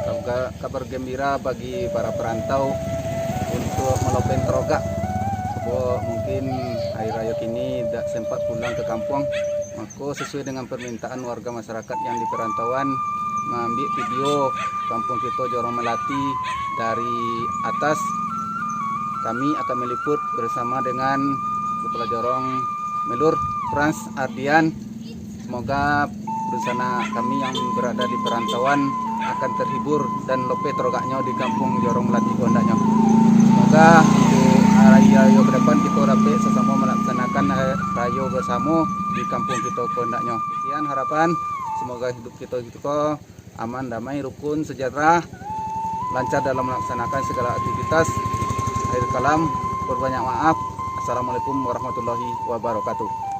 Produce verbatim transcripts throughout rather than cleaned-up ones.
Kabar, kabar gembira bagi para perantau untuk Malopeh Tarogak, sabab mungkin hari rayo kini dak sempat pulang ke kampuang. Mako, sesuai dengan permintaan warga masyarakat yang di perantauan, maambiak video kampung kito Jorong Melati dari atas, kami akan meliput bersama dengan Kepala Jorong Melur Frans Ardian. Semoga dunsanak kami yang berada di perantauan akan terhibur dan lopeh tarogaknyo di kampung Jorong Melati ko andaknyo. Semoga untuk hari rayo ke depan kito dapek sasamo melaksanakan hari rayo bersamo di kampung kito ko andaknyo. Sekian harapan, semoga hidup kito, kito ko aman, damai, rukun, sejahtera, lancar dalam melaksanakan segala aktivitas. Akhir kalam, berbanyak maaf. Assalamualaikum warahmatullahi wabarakatuh.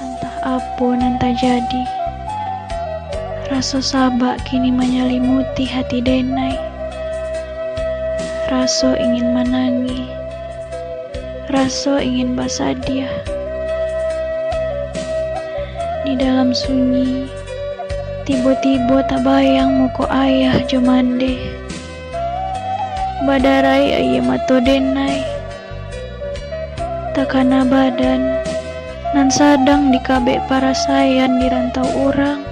Antah apo nan tajadi, raso sabak kini manyalimuti hati denai. Raso ingin manangih, raso ingin basadiah. Di dalam sunyi, tibo-tibo tabayang muko ayah jo mandeh. Badarai aia mato denai. Takana badan nan sadang dikabek parasaian di rantau urang.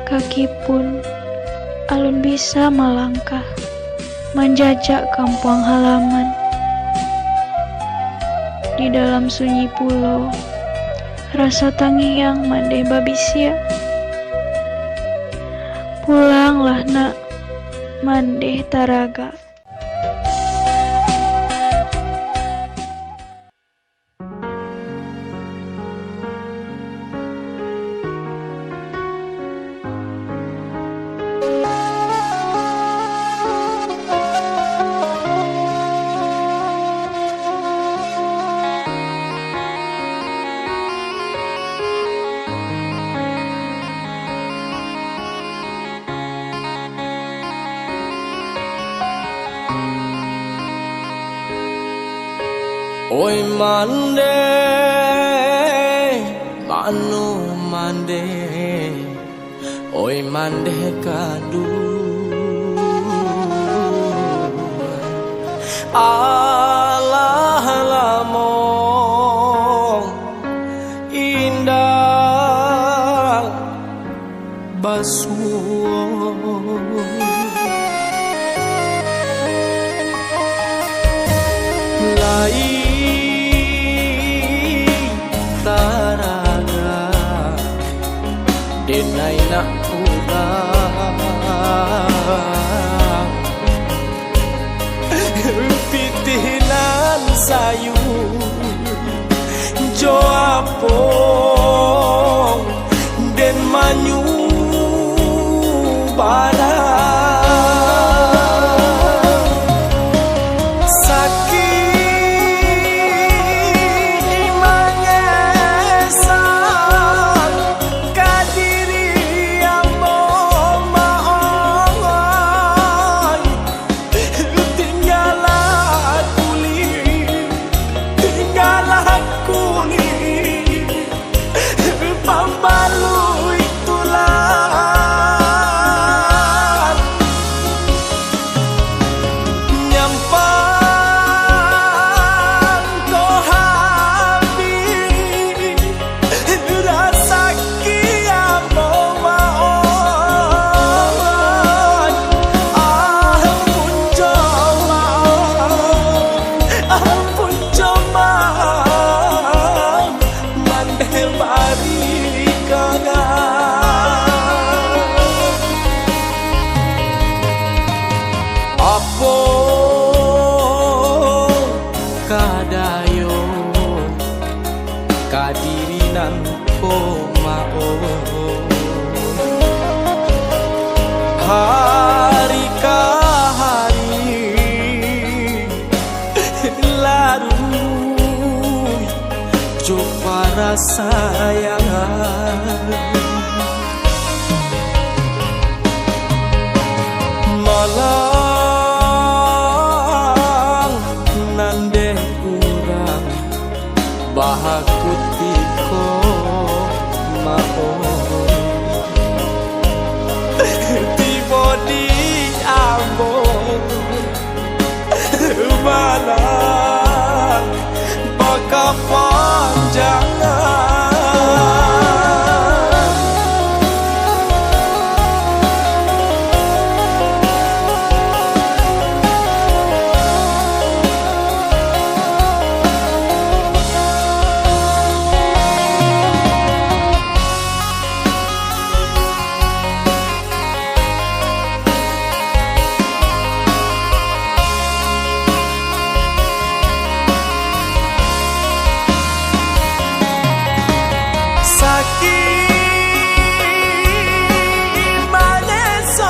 Kaki pun alun bisa malangkah manjajak kampuang halaman. Di dalam sunyi pulo, rasa tangiang mandeh babisiak, "Pulanglah, nak, mandeh taragak." Oi mandeh, mano mandeh, oi mandeh kaduang. Alah lamo indak basuo. Lai taragak, denai nak pulang. Pitih nan sayu jo apo den manyubarang. Sakik mangesan ka diri ambo, ma oi. Tinggalah kulik, tinggalah kulik, pambaluik tulang. Nyampang ko habih, rasaki ambo, ma oi. Ampun jo, ma oi. Ampun jo, ma oi. Mandeh bari kaga. Hari ka hari laruih jo parasayangan. Malang nan dek urang bakutiko mao. Tibo di ambo malang bakapanjangan. Sakik maneso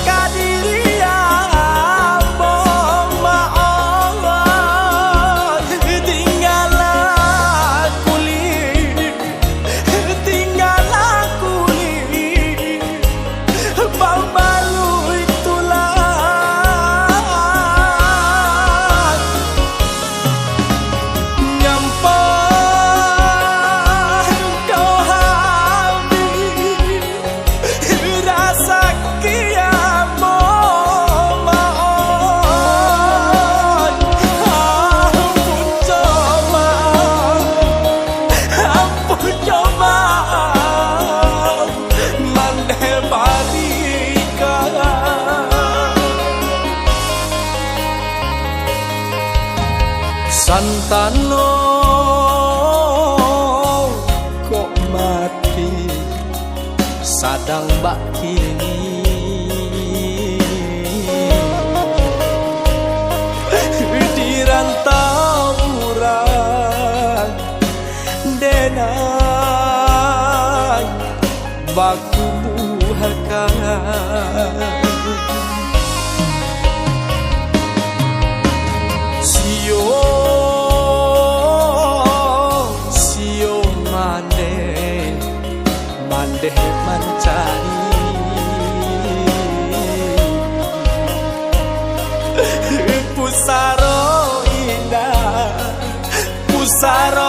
ka diri ambo, ma Allah, tinggalah kulik, tinggalah kulik, babaluik tulang. Nyampang kau habih, rasaki ambo maoh. Ampun jo maoh, ampun jo maoh. Mandeh barika. Santano kok mati sadang bakini. Dirantau urang denai bakubuakan. Sio, sio mandeh, mandeh mancari. Pusaro indak, pusaro